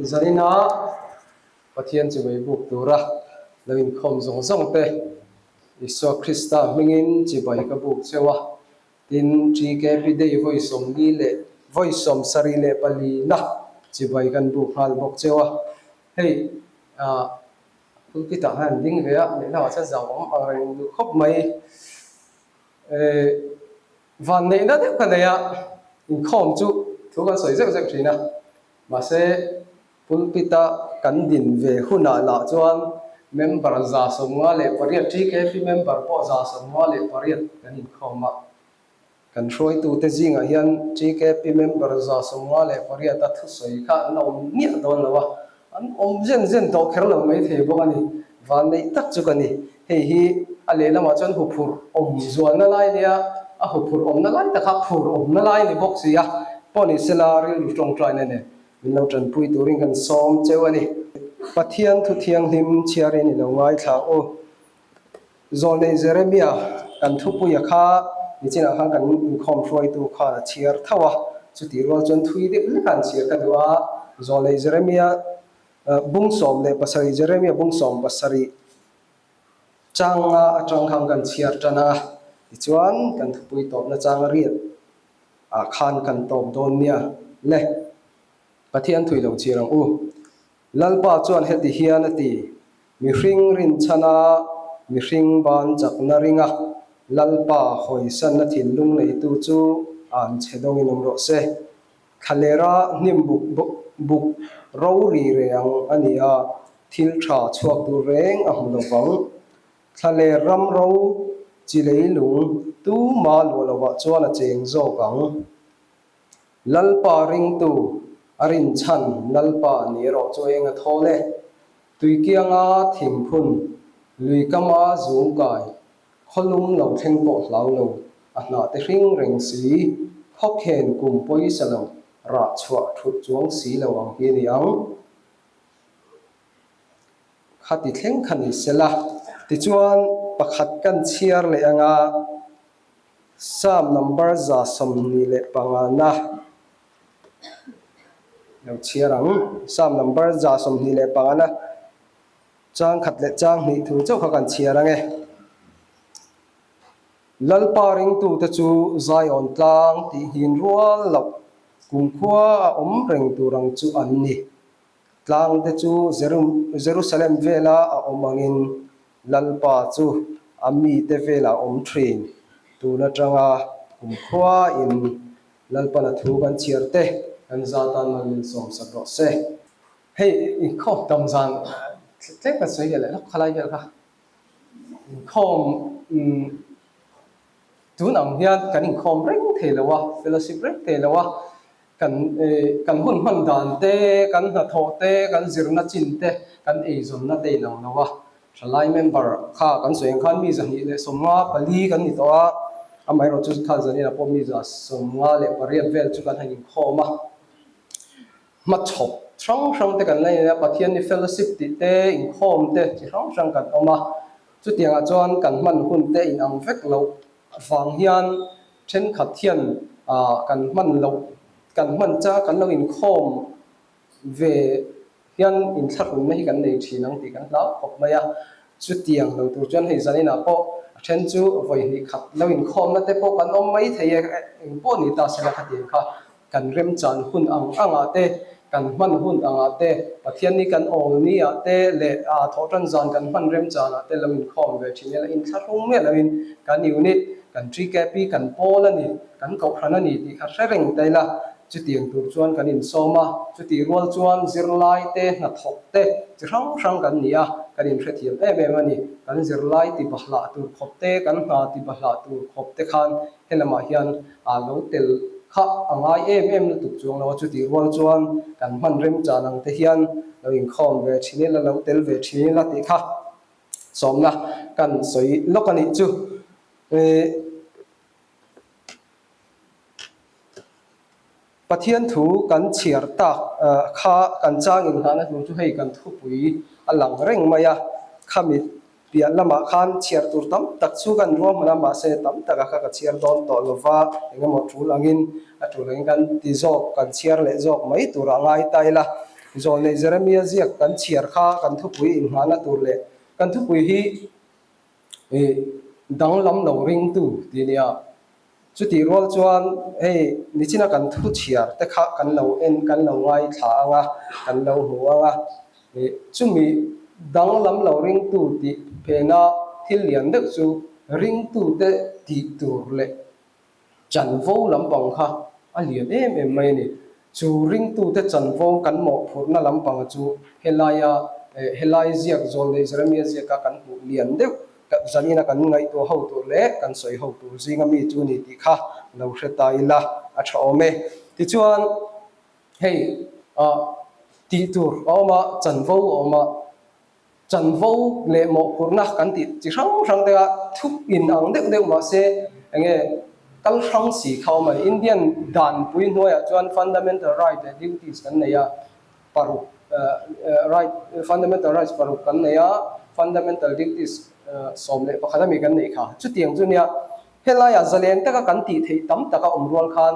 Zanina Pathian chibai buk tura lo inkhawm zawng zawng te Isua Krista hmingin chibai ka buk cheu a, tin TKP Day vawi 40 leh vawi 74 na chibai kan buk nghal bawk cheu a. Hei ah pulpit ah khan an ding ve a, lehlamah chuan zau awm ang reng duh khawp mai. Eh vanneihna deuh ka nei a, inkhawm chu thu kan sawi zeuh zeuh thin a, mahse pulpit-a kan din ve hunah lah chuan member 58 TKP member pawh 58 kan inkhawm a, kan hruaitute zingah hian TKP member 58 a thusawi kha an awm miah dawn lo a, An awm zen zen tawh kher lo mai thei bawk a ni. Vanneih tak chu ka ni. Hei hi a lehlamah chuan huphurh awm zualna lai nia, a huphurh awmna lai taka phur awmna lai ni bawk si a, pawh ni sela rilru tawngtaina nen min lo tanpui turin kan sawm cheu a ni. Pathian thu thianghlim chhiarin i lo ngaithla u. Zawlnei Jeremia kan thupuia kha nichinah khan kan inkhawm hruaitu khan a chhiar tho a, chutih rual chuan thui deuh hlek a an chhiar ka duh a. Zawlnei Jeremia bung 17 Jeremia bung 17 changa atang khan kan chhiar tan a, tichuan kan thupui tawpna chang riat ah khan kan tawp dawn nia le. Pathian thui lo chhiar ang u. Lalpa chuan heti hian a ti, Mihring rinchhana mihring ban chakna ringa Lalpa hawisanna thinlung neitu chu an chhe dawngin awm rawh se. Thlalera hnim buk buk ro ri reng a ni a, thil tha chhuak tur reng a hmu lo vang. Thlaler ram ro chi leilung tuma luah lovah chuan a cheng zawk ang. Lalpa ringtu a rinchhan Lalpa ni erawh chu eng a thawl e. Tuikianga thingphun, luikama zungkai, khawlum lo thleng pawh hlau lo, a hnah te hring reng si, khawkhen kum pawisa lo, rah chhuah thut chuang si lo ang hi a ni ang. Khati thleng kha ni sela. Tichuan pakhat kan chhiar leh anga Psalm number 25 na lo chhiar ang. Psalm number 25 na chang khat leh chang hnih thu chauh kha kan chhiar ang e. Lalpa ringtute chu Zion tlang tih hin rual loh kumkhua a awm reng tur ang chu an ni. Tlangte chu Jerusalem vela a awm angin Lalpa chu a mite velah awm thin. Tun atanga kumkhua in Lalpan a thu kan chhiar te kan za tan mal min sawm sak rawh se. Hei inkhawm tam zan tlem kan sawi leh lawk khalai vel kha. Inkhawm tun ang hian kan inkhawm reng thei lo a, fellowship reng thei lo a. Kan kan hun hman dan te, kan hnathawh te, kan zirna chin te, kan eizawnna te inang lo a. Thalai member kha kan sawi ang khan mi 254 kan ni tawh a, amaherawhchu kha zaninah pawh mi 58 vel chu kan han inkhawm a. Hmachhawp hrang hrang te kan la nei a, Pathianni fellowship tih te, inkhawm te chi hrang hrang kan awm a. Chutiangah chuan kan hman hun te inang vek loh vang hian Thenkhat hian kan hman loh, kan hman cha kan lo inkhawm ve hian inthlahrunna hi kan nei thin ang tih kan hlau khawp mai a. Chutiang lo tur chuan hei zaninah pawh a then chu vawi hnih khat lo inkhawmna te pawh kan awm mai thei e, eng pawh ni ta sela khatiang kha kan remchan hun ang angah te, kan hman hun angah te, Pathianni kan awl ni ah te leh thawhtan zan kan hman remchan ah te lo inkhawm ve thin ila inthlahrung miah loin kan unit, kan TKP, kan pawl a ni, kan kohhran a ni tih kha hre reng ta ila, chutiang tur chuan kan insawm a, chutih rual chuan zirlai te, hnathawk te chi hrang hrang kan ni a, kan inhrethiam em em a ni. Kan zirlai ti bahlah tur khawp te, kan hna ti bahlah tur khawp te khan Helamah hian a lo tel kha a ngai em em lutuk chuang lo a, chutih rual chuan kan hman remchan ang te hian lo inkhawm ve thin ila, lo tel ve thin ila tih kha sawmna kan sawi lawk a nih chu. Pathian thu kan chhiar tak kha kan chang inghahna tur chu hei kan thupui a lang reng mai a, khami piah lamah khan chhiar tur tam tak chu kan ruahman a, mahse tam taka kha ka chhiar dawn tawh lova, engemaw tul angin a tul angin kan ti zawk, kan chhiar leh zawk mai turah ngai ta ila. Zawlnei Jeremia ziak kan chhiar kha kan thupui inngahna tur leh kan thupui hi ih danglam lo ringtu tih a nia. Chutih rual chuan hei nichina kan thu chhiar te kha kan lo en kan lo ngaithla ang a, kan lo hmu ang a. Ih chumi danglam lo ringtu tih phena thil lian deuh chu ringtute tih tur leh Chanvo lampang kha a lian em em mai a ni. Chu ringtute chanvo kan mawhphurhna lampanga chu helaia helai ziak zawl nei Jeremia ziaka kan hmuh lian deuh zanina kan ngaihtuah ho tur leh kan sawi ho tur zinga mi chu ni tih kha lo hre ta ila a tha awm e. Tichuan hei tih tur a awm a, chanvo a awm a. Chanvo leh mawhphurhna kan tih chi hrang hrang te a thup in ang deuh deuh mahse enge kal hrang si kha awm a ni. Indian danpui hnuaiah chuan fundamental right leh duties kan nei a, paruk right fundamental rights paruk kan nei a, fundamental duties 11 ami kan neih kha. Chutiang chu nia helaiah zalen taka kan tih theih tam taka awm rual khan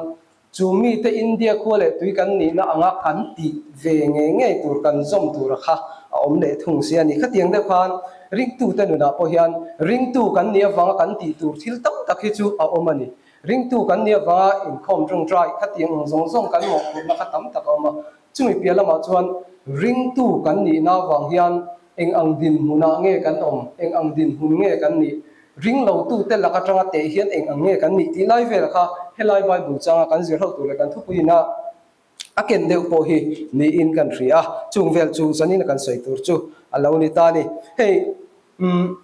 Chu mite India khua leh tui kan nihna anga kan tih ve ngei ngei tur kan zawm tura kha a awm leh thung si a ni. Khatiang deuh khan ringtute nunah pawh hian ringtu kan nih avanga kan tih tur thil tam tak hi chu a awm a ni. Ringtu kan nih avanga inkhawm tawngtai khatiang ang zawng zawng kan mawhphurhna kha tam tak a awm a. Chumi piah lamah chuan ringtu kan nihna avang hian Eng ang dinhmunah nge kan awm? Eng ang dinhmun nge kan nih? Ring lotute lak atanga teh hian eng ang nge kan nih tih lai vel kha helai Bible changa kan zir ho tur leh kan thupuiin a a ken deuh pawh hi niin kan hria a, chung vel chu zanin a kan sawi tur chu a lo ni ta a ni. Hei umm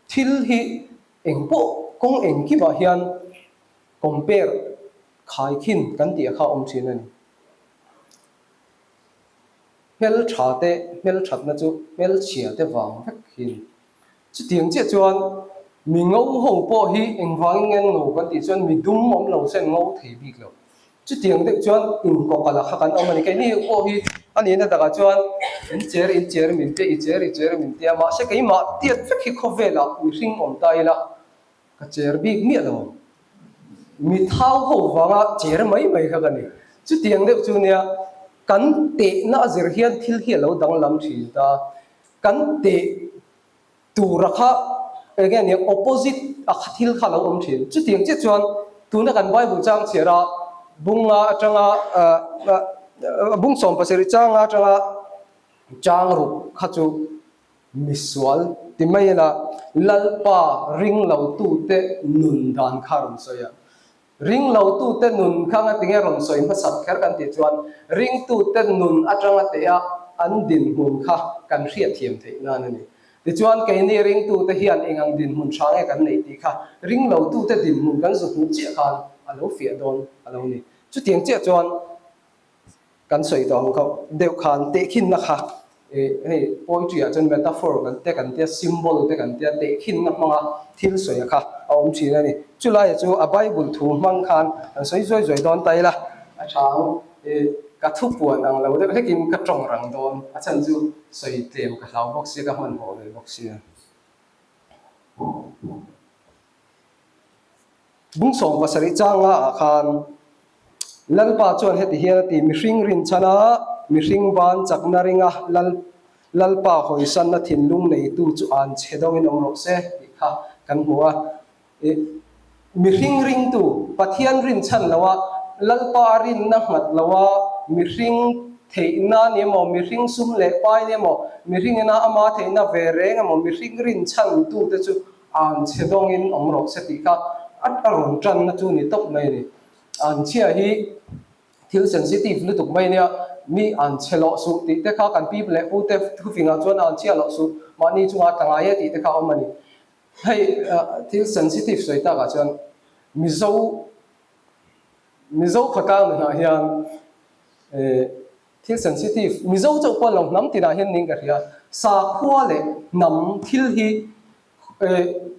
thil hi eng pawh kawng engkimah hian compare khaikhin kan tih a kha awm thin a ni. Hmel tha te hmel thatna chu hmel chhia te vang vek hi a ni. Chutiang chiah chuan mi ngo ho pawh hi engvangin nge an ngo kan tih chuan mi dum awm lo se an ngo thei bik lo. Chutiang deuh chuan inkawkalh kha kan awm a ni. Keini pawh hi a nihna takah chuan in cher in cher min tia i cher i cher min tia mahse keimah tiat vek hi khawvelah mihring awm ta ila Ka cher bik miah lo. Mi thau ho vanga cher mai mai kha ka ni. Chutiang deuh chu nia, kan tehna a zir hian thil hi a lo danglam thin ta. Kan teh tura kha eng nge nia opposite a kha thil kha a lo awm thin. Chutiang chiah chuan tuna kan Bible chang chhiar a bunga atanga bung 17 changa atanga chang ruk kha chu Misual ti mai ila Lalpa ring lotute nun dan kha rawn sawi a. Ring lotute nun kha nga tinge rawn sawi hmasak kher kan tih chuan ringtute nun atanga teh a an dinhmun kha kan hriatthiam theih nan a ni. Tichuan keini ringtute hian eng ang dinhmun tha nge kan neih tih kha ring lotute dinhmun kan zu hmuh chiah khan a lo fiah dawn a lo ni. Chutiang chiah chuan Kan sawi tawh ang kha deuh khan tehkhinna kha ih hei poetry ah chuan metaphor kan te kan tia symbol te kan tia tehkhinna hmanga thil sawi kha a awm thin a ni. Chulai chu a bible thu hmang khan kan sawi zuai zuai dawn ta ila a tha ang ih ka thu puan ang lo deuh hlekin ka tawng rang dawn a chhan chu sawi tlem ka hlau bawk sia ka hmanhmawh ve bawk sia. Bung 17 changa ah khan Lalpa chuan heti hian a ti, Mihring rinchhana mihring ban chakna ringa Lal Lalpa hawisanna thinlung neitu chu an chhe dawngin awm rawh se tih kha kan hmu a. Ih, mihring ringtu, Pathian rinchhan loa, Lalpa a rinna nghat loa, mihring theihna ni emaw, mihring sum leh pai ni emaw, mihring ina ama theihna ve reng emaw, mihring rinchhantute chu An chhe dawngin awm rawh se tih kha a rawn tanna chu ni tawp mai a ni. An chhia hi thil sensitive lutuk mai nia, mi an chhe loh suh tih te kha kan pi leh pu te thufingah chuan an chhia loh suh, mahni chunga tla ngai e tih te kha a awm a ni. Hei thil sensitive sawi takah chuan Mizo Mizo khawtlang nunah hian thil sensitive Mizo chauh pawh lo hnam tinah hian niin ka hria, sakhua leh hnam thil hi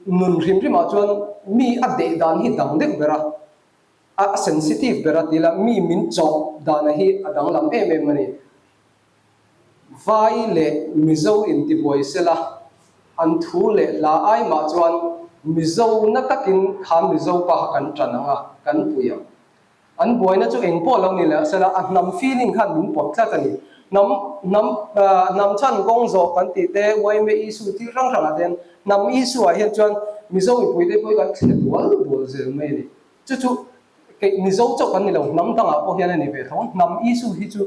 Nun hrim hrimah chuan mi a deh dan hi dang deuh ber a, a sensitive ber a ti ila mi min chawh dana hi a danglam em em a ni. Vai leh Mizo intibuai sela an thu leh hla ai mah chuan Mizo na takin kha Mizo pa kha kan tan ang a, kan pui ang. An buaina chu eng pawh lo ni leh sela, a hnam feeling khan min pawt tlat a ni. Hnam, hnam, hnam chhan kawng zawh kan tih te, yma issue thil hrang hrangah te hian hnam issue ah hian chuan Mizo mipui te pawh hi kan thle dual dual zel mai a ni. Chu chu kei Mizo chauh kan ni lo, hnam dangah pawh hian a ni ve tho. Hnam issue hi chu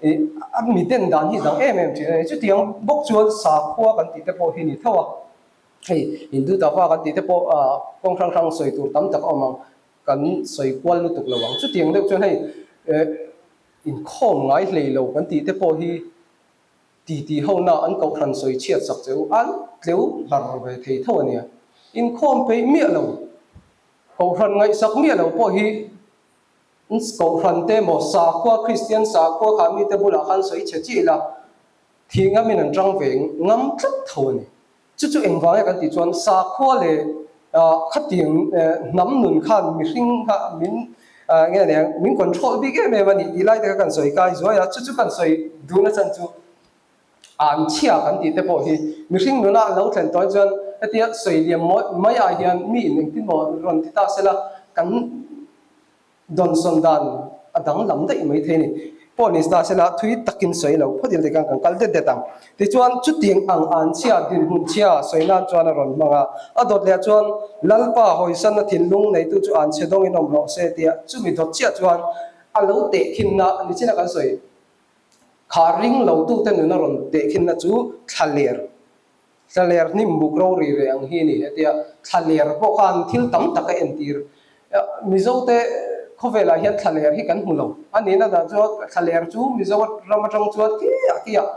a mi den dan hi dang em em thin a ni. Chutiang bawk chuan sakhua kan tih te pawh hi ni tho a. Hei Hindu Tava kan tih te pawh kawng hrang hrang sawi tur tam tak a awm ang. Kan sawi kual lutuk lo ang. Chutiang deuh chuan hei inkhawm ngai hlei lo kan tih te pawh hi titi hona an kohhran sawi chhiat sak che u an tleu hlar ve thei tho a nia. Inkhawm peih miah lo, kohhran ngaihsak miah lo pawh hi kohhran te emaw sakhua Kristian sakhua kha mite bulah khan sawi chhe chiah ila thih ngamin an tang ve ngam tlat tho a ni. Chu chu engvang e kan tih chuan sakhua leh khatiang hnam nun khan mihring kha min nge nia min control bik em em a ni tih lai te kha kan sawi kai zuai a, chu chu kan sawi duhna chan chu an chhia kan tih te pawh hi mihring nuna an lo thlen tawh chuan hetia sawi liam mai ah hian mi in engtin maw rawn ti ta sela kan Dawnsawn dan a danglam daih mai thei a ni. Pawh ni ta sela thui takin sawi lo phawt ila tikhan kan kal det det ang. Tichuan chutiang ang an chhia dinhmun chhia sawi nan chuan a rawn hmang a. A dawt leh chuan Lalpa hawisanna thinlung neitu chu an chhe dawngin awm rawh se tia chumi dawt chiah chuan a lo tehkhinna nichin a kan sawi kha ring lotute nun a rawn tehkhinna chu thlaler Thlaler hnim buk rori ve ang hi a ni. Hetia thlaler pawh khan thil tam tak a entir. Mizote khawvelah hian thlaler hi kan hmu lo. A nihna dan chuan thlaler chu Mizo ram atang chuan kiah kiah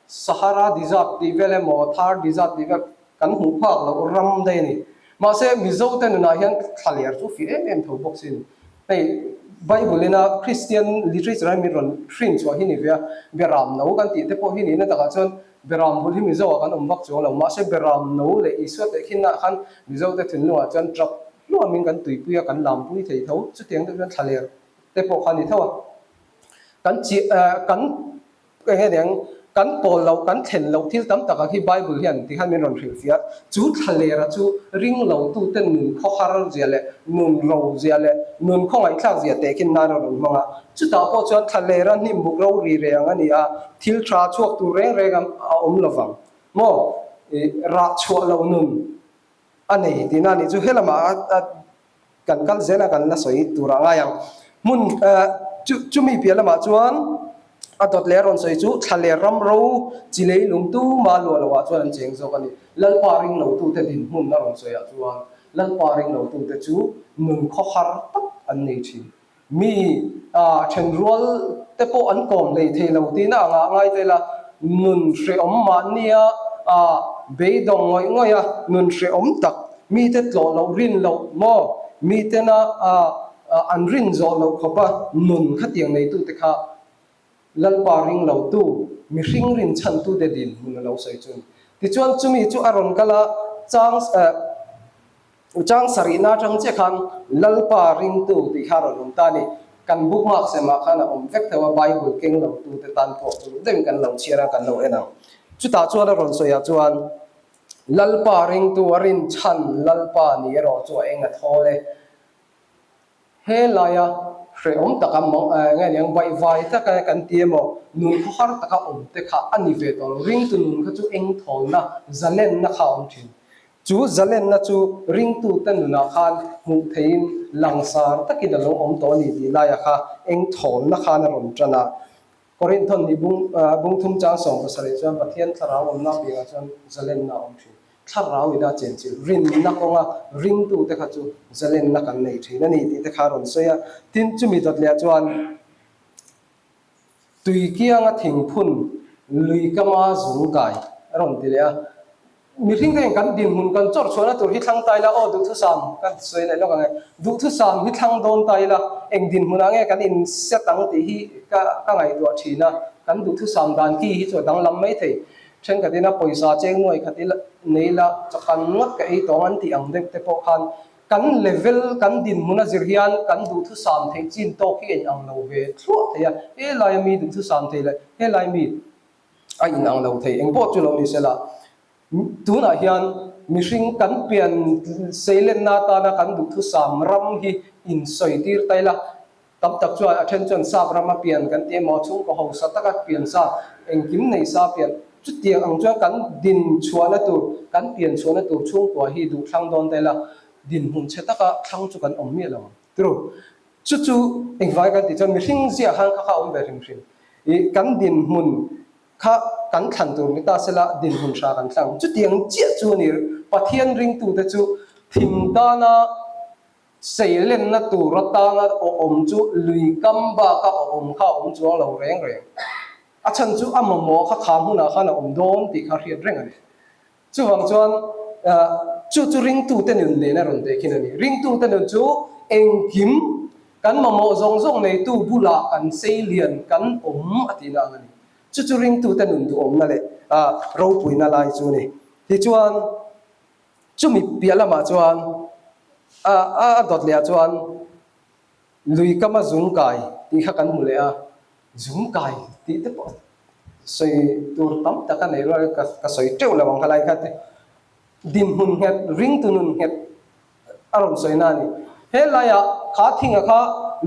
Sahara Desert tih vel emaw Thar Desert tih vel kan hmuh phak loh ram daih a ni. Mahse Mizote nunah hian thlaler chu fih em em tho bawk sin. Hei Bible ina Christian literature a min rawn hrin chhuah hi ni ve a, Beram no kan tih te pawh hi nihna takah chuan Beram bul hi Mizo ah kan awm vak chuang lo, mahse Beram no leh Isua tehkhinna ah khan Mizo te thinlungah chuan tap hluamin kan tuipui a, kan lampui thei tho, chutiang deuh chuan thlaler te pawh kha a ni tho a. Kan chi kan eng nge niang kan pawl loh, kan thlen loh thil tam tak ang hi Bible hian ti khan min rawn hrilhfiah. Chu thlaler-a chu ring lo tute nun khawhar zia leh nun ro zia leh nun khawngaihthlak zia tehkhin nan a rawn hmang a. Chutah pawh chuan thlaler-a hnim buk ro ri reng a ni a, thil tha chhuak tur reng reng a awm lo vang maw? Rah chhuah lo nun a nei tihna a nih chu. Helamah a kan kal zel a, kan la sawi tur a ngai ang. Hmun chu chumi piah lamah chuan a dawt leh a rawn sawi chu thlaler ram ro chi lei lung tuma luah loah chuan an cheng zawk a ni. Lalpa ring lotute dinhmun a rawn sawiah chuan Lalpa ring lotute chu nun khawhar tak an nei thin. Mi thenrual te pawh an kawm hlei thei lo tihna anga ngai ta ila, nun hrehawm mahnia beidawng ngawih ngawih a, nun hrehawm tak, mite tlawh loh rin loh maw, mitena an rin zawh loh khawpa nun khatiang neitute kha Lalpa ring lotu, mihring rin chhantute dinhmun a lo sawi chu a ni. Tichuan chumi chu a rawn kal a, chang. Chang sarihna atang chiah khan Lalpa ringtu tih kha a rawn awm ta a ni. Kan bookmark semah khan a awm vek theuh a, Bible keng lotute tan pawh uluk deuhin kan lo chhiar a, kan lo en ang. Chutah chuan a rawn sawiah chuan, Lalpa ringtu a rinchhan Lalpa ni erawh chu a eng a thawl e. He laia hrehawm taka nge niang baihvai taka kan ti emaw, nun khawhar taka awm te kha a ni ve tawh lo. Ringtu nun kha chu eng thawlna, zalenna kha a awm thin. Chu zalenna chu ringtute nunah khan hmuh theihin langsar takin a lo awm tawh a ni tih laia kha eng thawlna khan a rawn tan a. Korinthon ni bung thum chang 17 chuan Pathian thlarau awmna apiangah chuan zalenna a awm thin. Thlarau ina chenchilh rinna kawnga ringtute kha chu zalenna kan nei thin a ni tih te kha a rawn sawi a. Tin, chumi dawt leh chuan tui kianga thingphun lui kama zung kai a rawn ti leh a. Mihring te hian kan dinhmun kan chawrh chhuahna tur hi thlang ta ila, aw duhthusam ka sawi leh lawk ang e, duhthusam hi thlang dawn ta ila, eng dinhmunah nge kan in set ang tih hi ka ka ngaihtuah thin a, kan duhthusam dan ki hi chu a danglam mai thei. Thenkhatin a pawisa cheng nuai khat ila nei ila chakan ngawt ka ei tawng an tih ang deuh te pawh khan kan level kan dinhmun a zir hian kan duhthusam theih chin tawk hi a inang lo ve thluah thei a, helai ami duhthusam thei leh helai mi a inang lo thei. Eng pawh chu lo ni sela, tunah hian mihring kan pian seilenna atana kan duhthusam ram hi insawi tir ta ila. Tam tak chuan a then chuan sap rama pian kan ti emaw, chhungkaw hausa taka pian sa, engkim nei sa pian, chutiang ang chuan kan din chhuahna tur, kan pian chhuahna tur chhungkua hi duh thlang dawn ta ila, dinhmun chhe taka thlang chu kan awm miah lo ang. Turu, chu chu engvai kan tih chuan mihring ziah khan kha kha a awm ve hrim hrim. Ih, kan dinhmun kha kan thlan tur ni ta sela dinhmun hra kan thlang. Chutiang chiah chu a ni, Pathian ringtute chu thing tana Seilenna tur atanga awm chu lui kam baka awm kha a awm chuang lo reng reng. A chhan chu a mamawh kha kha hmunah khan a awm dawn tih kha hriat reng a ni. Chuvang chuan chu chu ringtute nun nen a rawn tehkhin a ni. Ringtute nun chu engkim kan mamawh zawng zawng neitu bulah kan seilian kan awm a tihna ang a ni. Chu chu ringtute nun duhawmna leh ropuina lai chu a ni. Tichuan. Chumi piah lamah chuan a a dawt leh ah chuan lui kama zung kai tih kha kan hmu leh a, zung kai tih te pawh sawi tur tam tak a nei rual ka ka sawi teuh lo ang kha lai kha te dinhmun nghet ringtu nun nghet a rawn sawi na a ni. He laiah kha thinga kha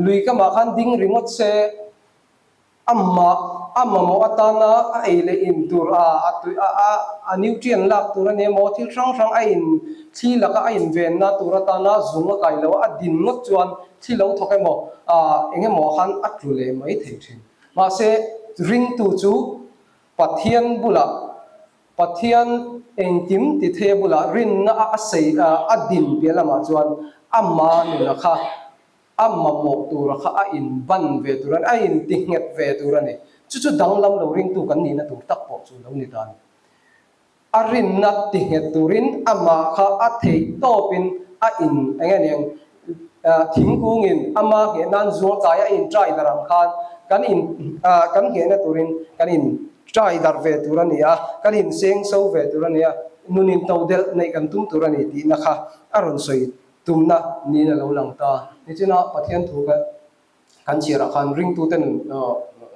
lui kamah khan ding ringawt se Amah a mamawh atana a ei leh in tur a, a tui a a a nutrient lak tur a ni emaw, thil hrang hrang a in thli laka a invenna tur atana zung a kai lo a, a din ngawt chuan thli lo thawk emaw ah eng emaw khan a tlu leh mai thei thin. Mahse, ringtu chu Pathian bulah, Pathian engkim ti theia bulah rinna a a sei a a din piah lamah chuan ama nuna kha A mamawh tura kha a inban ve tur a ni, a inti nghet ve tur a ni. Chu chu danglam lo ringtu kan nihna tur tak pawh chu lo ni ta a ni. A rinna ti nghet turin amah kha a theih tawpin a in eng nge niang thingkungin ama ngheh nan zual kai a in try dar ang khan kan in kan nghehna turin kan in try dar ve tur a ni a, kan in seng so ve tur a ni a, nun in to delh neih kan tum tur a ni tihna kha a rawn sawi Tumna niin a lo lang ta. Nichina Pathian thu ka kan chhiarah khan ringtute nun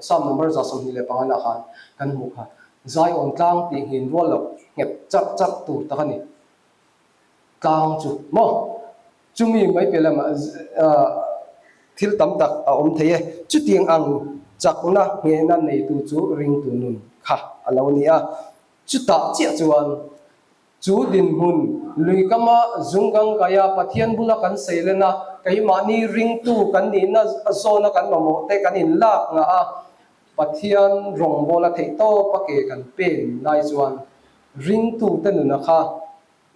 Psalm number 25 lah khan kan hmuh kha Zion tlang tih nghin rual loh nghet charh charh tur tak a ni. Tlang chu maw? Chumi mai piah lamah thil tam tak a awm thei e. Chutiang ang chakna nghehna neitu chu ringtu nun kha a lo ni a. Chutah chiah chuan Chu dinhmun, lui kama zunggang kaia Pathian bula kan seilen a, keimahni ringtu kan nihna zawna kan mamawh te kan inlak ngah a, Pathian rawngbawla theih tawp a ke kan pen lai chuan ringtute nuna kha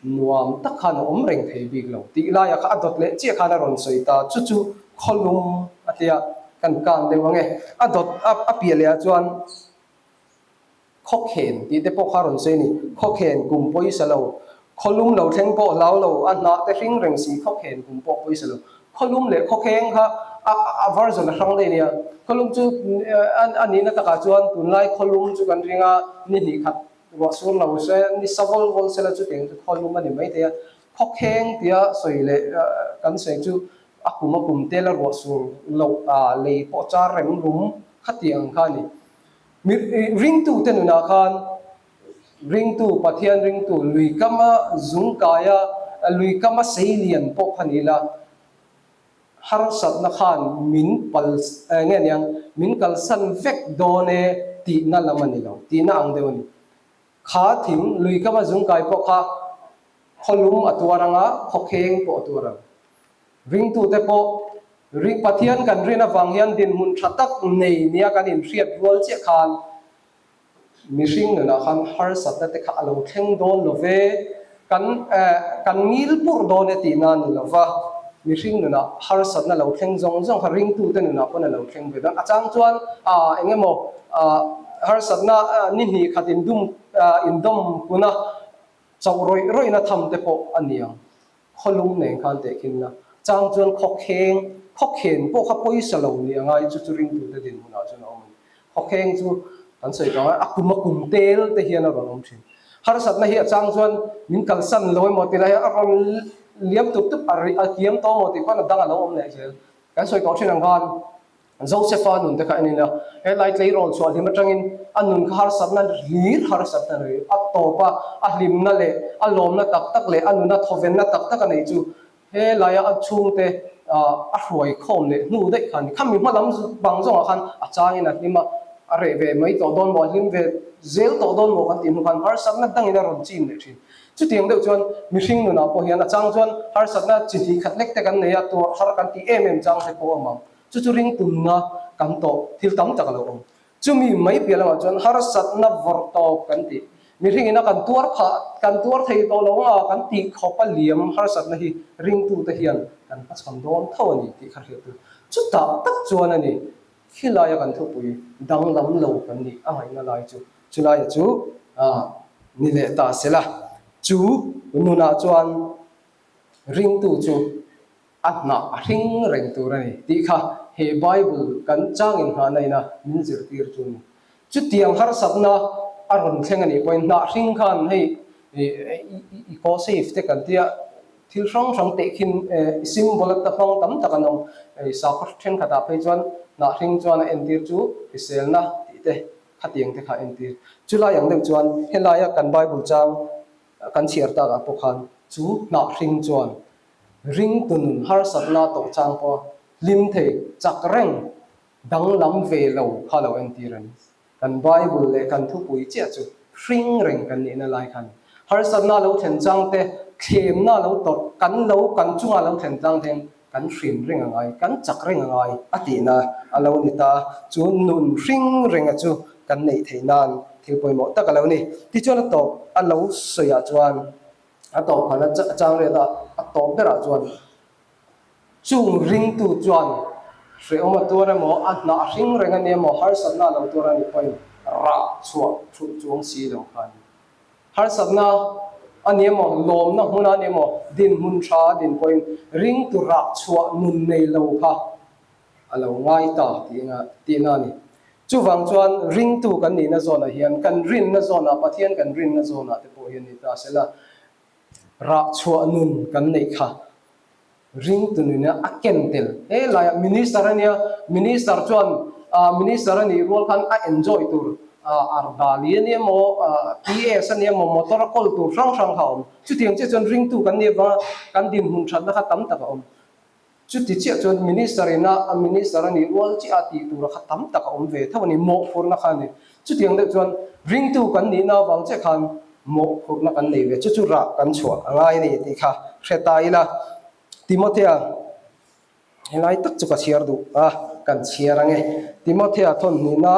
nuam tak khan a awm reng thei bik lo tih laia kha a dawt leh chiah khan a rawn sawi ta. Chu chu khawlum a tia kan kan deuh ang e. A dawt a piah leh ah chuan. Khawkhen tih te pawh kha rawn sawi a ni. Khawkhen kum pawisa lo, khawlum lo thleng pawh hlau lo, a hnah te hring reng si khawkhen kum pawh pawisa lo. Khawlum leh khawkheng kha a a version a hrang daih a nia. Khawlum chu a nihna takah chuan tunlai khawlum chu kan ring a, ni hnih khat ruah sur lo se, ni sa vawl vawl sela chutiang chu khawlum a ni mai thei a. Khawkheng tia sawi leh kan sawi chu a kum a kum tela ruah sur loh a lei pawh char rem rum khatiang kha a ni. Mi ringtute nunah khan ringtu, Pathian ringtu, lui kama zung kaia, lui kama sei lian pawh kha ni ila, harsatna khan min pal nge niang, min kalsan vek dawn e tihna lam a ni lo, tihna ang deuh a ni. Kha thing, lui kama zung kai pawh kha khawlum a tuar ang a, khawkheng pawh a tuar ang. Ringtute pawh ring Pathian kan rin avang hian dinhmun tha tak nei nia kan inhriat rual chiah khan mihring nunah khan harsatna te kha a lo thleng dawn lo ve, kan kan ngil purh dawn e tihna a ni lo va, mihring nunah harsatna lo thleng zawng zawng kha ringtute nunah pawn a lo thleng ve dawn. A chang chuan eng emaw harsatna ni hnih khat indum indawm kuna chauh rawih rawihna tham te pawh a ni ang. Khawlum nen khan tehkhin la, chang chuan khawkheng, khawkhen pawh kha pawisa lo ni a ngai chu chu ringtute dinhmunah chuan a awm a ni. Khawkheng chu kan sawi tawh ang a, a kum a kum tel te hian a rawn awm thin. Harsatna hi a chang chuan min kalsan lo emaw ti lai a rawn liam tup tup a a kiam tawh emaw tih pawn a dang a lo awm leh zel. Kan sawi tawh thin ang khan Josepha nun te kha en ila, helai tleirawl chhuah hlim atangin a nun kha harsatna hlir harsatna nei a tawp a, a hlimna leh a lawmna tak tak leh a nuna thawvenna tak tak a neih chu helaia a chhungte a hruai khawm leh hnu daih kha a ni. Khami hma lam bang zawngah khan a changin a hlim a, a reh ve mai tawh dawn maw, a hlim ve zel tawh dawn maw kan tih hnu khan harsatna dangin a rawn chim leh thin. Chutiang deuh chuan mihring nunah pawh hian a chang chuan harsatna chi hnih khat lek te kan nei a, tuar har kan tih em em chang te pawh a awm ang. Chu chu ring tumna kan tawh thil tam tak a lo awm. Chumi mai piah lamah chuan harsatna vawrh tawp kan tih. Mihringin a kan tuar phah, kan tuar thei tawh lo anga kan tih khawp a liam harsatna hi ringtute hian kan hmachhawn dawn tho a ni tih kha hriat tur. Chutah tak chuan a ni, khilaia kan thupui danglam lo kan nih a ngaihna lai chu chulaia chu ni leh ta sela. Chu nunah chuan ringtu chu A hnah a hring reng tur a ni tih kha he Bible kan changin nghahna ina min zirtir chu a ni. Chutiang harsatna a rawn thleng a nih pawhin hnah hring khan hei i kaw safe te kan tia thil hrang hrang tehkhin symbol ata hmang tam tak an awm. Sakhaw thenkhatah phei chuan hnah hring chuan a entir chu hriselna tih te khatiang te kha a entir. Chulai ang deuh chuan helaia kan Bible chang kan chhiar takah pawh khan chu hnah hring chuan Ringtu nun harsatna tawh chang pawh hlim thei chak reng danglam ve lo kha lo entir a ni. Kan Bible leh kan thupui chiah chu hring reng kan nihna lai kha a ni. Harsatna lo thlen chang te, thlemna lo tawrh kan lo kan chunga lo thlen tlang te hian kan hrim reng a ngai, kan chak reng a ngai a tihna a lo ni ta. Chu nun hring renga chu kan neih theih nan thil pawimawh tak a lo ni. Tichuan a tawp a lo sawiah chuan A tawp khan a chang riat a, a tawp berah chuan chung ringtu chuan hrehawm a tuar emaw, a hnah hring reng a ni emaw, harsatna a lo tuar a nih pawhin rah chhuah thulh chuang si lo kha a ni. Harsatna a ni emaw, lawmna hmun a ni emaw, dinhmun tha a din pawhin ringtu rah chhuah nun nei lo kha a lo ngai ta tihna a ni. Chuvang chuan ringtu kan nihna zawnah hian kan rinna zawnah, Pathian kan rinna zawnah te pawh hian ni ta sela, rah chhuah nun kan neih kha ringtu nuna a ken tel. He laiah minister a nia, minister chuan minister a nih rual khan a enjoy tur ardali a nia maw, PS a nia maw, motor a kawl tur hrang hrang kha a awm. Chutiang chiah chuan ringtu kan nih avanga kan dinhmun thatna kha tam tak a awm. Chuti chiah chuan Minister ina a Minister a nih rual chiah a tih tura kha tam tak a awm ve tho a ni, mawhphurhna kha a ni. Chutiang deuh chuan ringtu kan nihna avang chiah khan mawhphurhna kan nei ve, chu chu rah kan chhuah a ngai a ni tih kha hre ta ila. Timothea, helai tak chu ka chhiar duh a, kan chhiar ange. Timothea thawnhnihna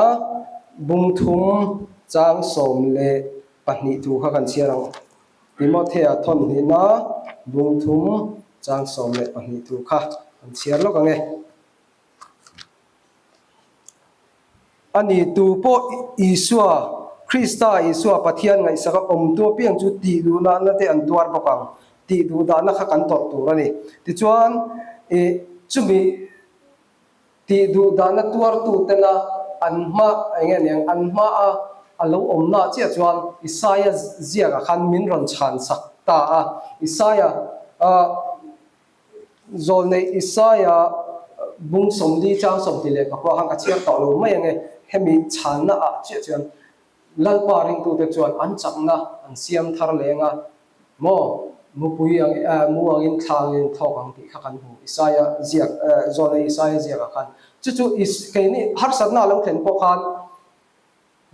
bungthum chang 12 thu kha kan chhiar ang. Timothea thawnhnihna bungthum chang 12 thu kha an chhiar lawk ang e. A ni tu pawh Isua, Krista Isua Pathian ngaihsaka awmtu apiang chu tih duhdahna te an tuar bawk ang. Tih duhdahna kha kan tawrh tur a ni. Tichuan, chumi Tih duh dahna tuartu tena an hma, eng nge niang, an hma a a lo awmna chiah chuan Isaia ziakah khan min rawn chhan sak ta a. Isaia, zawlneih Isaia bung 40 chang 24 khan ka chhiar tawh lo mai ang e, hemi chhanna ah chiah chuan Lalpa ringtute chuan an chakna an siam thar leng a, Maw, mupui ang eh, mu angin thla angin thawk ang tih kha kan hmu Isaia ziak eh, zawlnei Isaia ziakah khan. Chu chu Is, keini harsatna a lo thlen pawh khan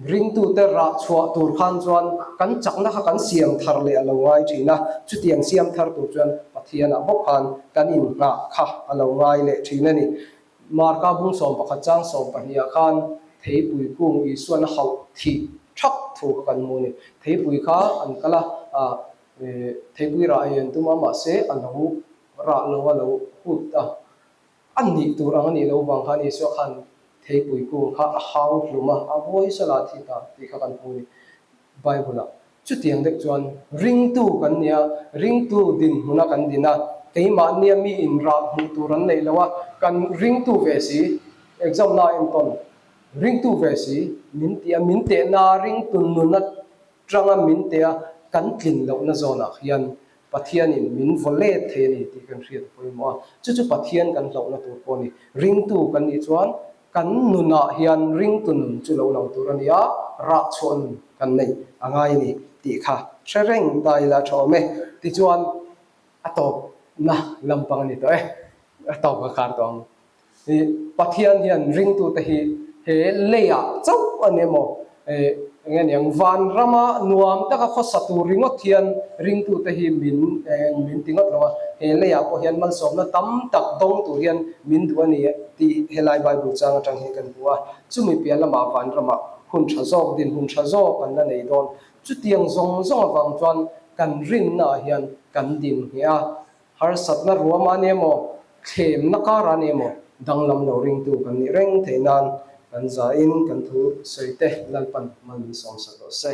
ringtute rah chhuah tur khan chuan kan chakna kha kan siam thar leh a lo ngai thin a, chutiang siam thar tur chuan Pathianah bawk khan kan inngah kha a lo ngai leh thin a ni. Marka bung 11 chang 12 ah khan theipui kung Isuan a hauh thih thak thu kha kan hmu a ni. Theipui kha an kal a, theipui rah ei an tum a, mahse a lo rah lo a lo hut a. A nih tur ang a nih loh vang khan Isua khan theipui kung kha a hau hlum a, a vawi sala a thi ta tih kha kan hmu a ni Bible ah. Chutiang deuh chuan ringtu kan nia, ringtu dinhmuna kan din a, keimahnia mi inrah hmuh tur an neih lo a, kan ringtu ve si, exam na entawn, ringtu ve si min ti a, min tehna ringtu nun atanga min teh a, kan tlin lohna zawnah hian Pathianin min vaw let thei a ni tih kan hriat a pawimawh a, chu chu Pathian kan hlauhna tur pawh a ni. Ringtu kan nih chuan kan nunah hian ringtu nun chu lo lang tur a ni a, rah chhuah nun kan neih a ngai a ni tih kha hre reng ta ila tha awm e. Tichuan a tawpna lampang a ni tawh e. A tawp ka khar tawh ang. I Pathian hian ringtute hi he leiah chauh a ni emaw, eng nge niang, vanrama nuam taka khawsa tur ringawt hian ringtute hi min min ti ngawt lo a, he leiah pawh hian malsawmna tam tak dawng tur hian min duh a ni tih helai Bible chang atang hi kan hmu a. Chumi piah lamah vanramah hun tha zawk, dinhmun tha zawk an la nei dawn. Chutiang zawng zawng avang chuan kan rinnaah hian kan din ngheh a, Harsatna ruam a ni emaw, thlemna kar a ni emaw, danglam lo ringtu kan nih reng theih nan kan zain kan thu sawi te Lalpan mal min sawmsak rawh se.